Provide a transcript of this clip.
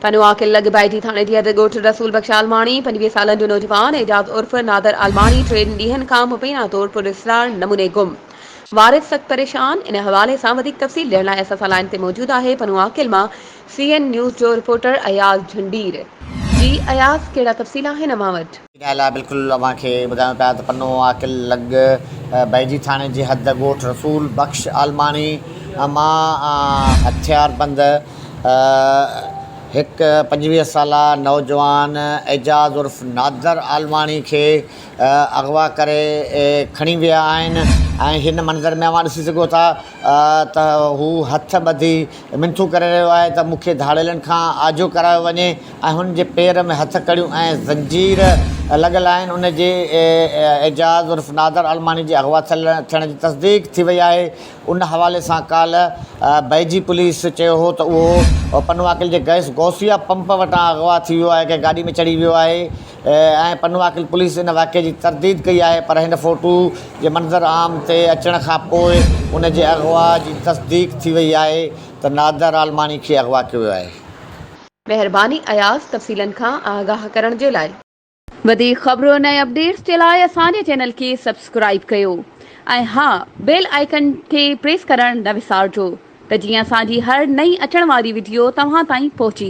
پنوعاقل لڳ بائيجي ٿاڻي جي حد ڳوٺ رسول بخش عالماڻي 25 سالن جو نوجوان اعجاز عرف نادر عالماڻي ٽن ڏينهن کان مبينا طور پراسرار نموني گم، وارث سخت پريشان، ان حوالي سان وڌيڪ تفصيل ڏيڻ لاء اسان سان لائين تي موجود آهي پنوعاقل مان سي اين نيوز جو رپورٽر اياز جهنڊير. جي اياز ڪهڙا تفصيل آهن اوهان وٽ؟ ان لاء بلڪل اوهان کي ٻڌايون پيا ته پنو عاقل لڳ بئجي ٿاڻي جي حد ڳوٺ رسول بخش عالماڻي مان هٿياربند هڪ 25 سالا نوجوان اعجاز عرف نادر عالماڻي کي اغوا ڪري کڻي ويا آهن ۽ هن منظر ۾ اوهان ڏسي سگهو ٿا ته هو هٿ ٻڌي منٿون ڪري رهيو آهي ته مون کي ڌاڙيلن کان آجو ڪرايو وڃي ۽ هن جي پير ۾ هٿ ڪڙيون ۽ زنجير لڳل آهن. ان جي اعجاز عرف نادر عالماڻي جي اغوا ٿيڻ جي تصديق ٿي وئي آهي. ان حوالي سان ڪالهه بئجي پوليس چيو هو ته اهو پنوعاقل جي گئس غوثيه پمپ وٽان اغوا ٿي ويو آهي ڪنهن گاڏي ۾ چڙهي ويو آهي ۽ پنوعاقل پوليس ان واقعي جي ترديد ڪئي آهي پر هن فوٽو جي منظر عام تي اچڻ کان پوء ان جي اغوا جي تصديق ٿي وئي آهي ته نادر عالماڻي کي اغوا ڪيو ويو آهي. مهرباني اياز تفصيلن کان آگاهه ڪرڻ جي لاء. وڌيڪ خبرن ۽ اپڊيٽس جي لاء اسان جي چينل کي سبسڪرائيب ڪيو ۽ ها بيل آئيڪن کي پريس ڪرڻ نه وسارجو ته جيئن اسان جي هر نئين اچڻ واري وڊيو توهان تائين پهچي.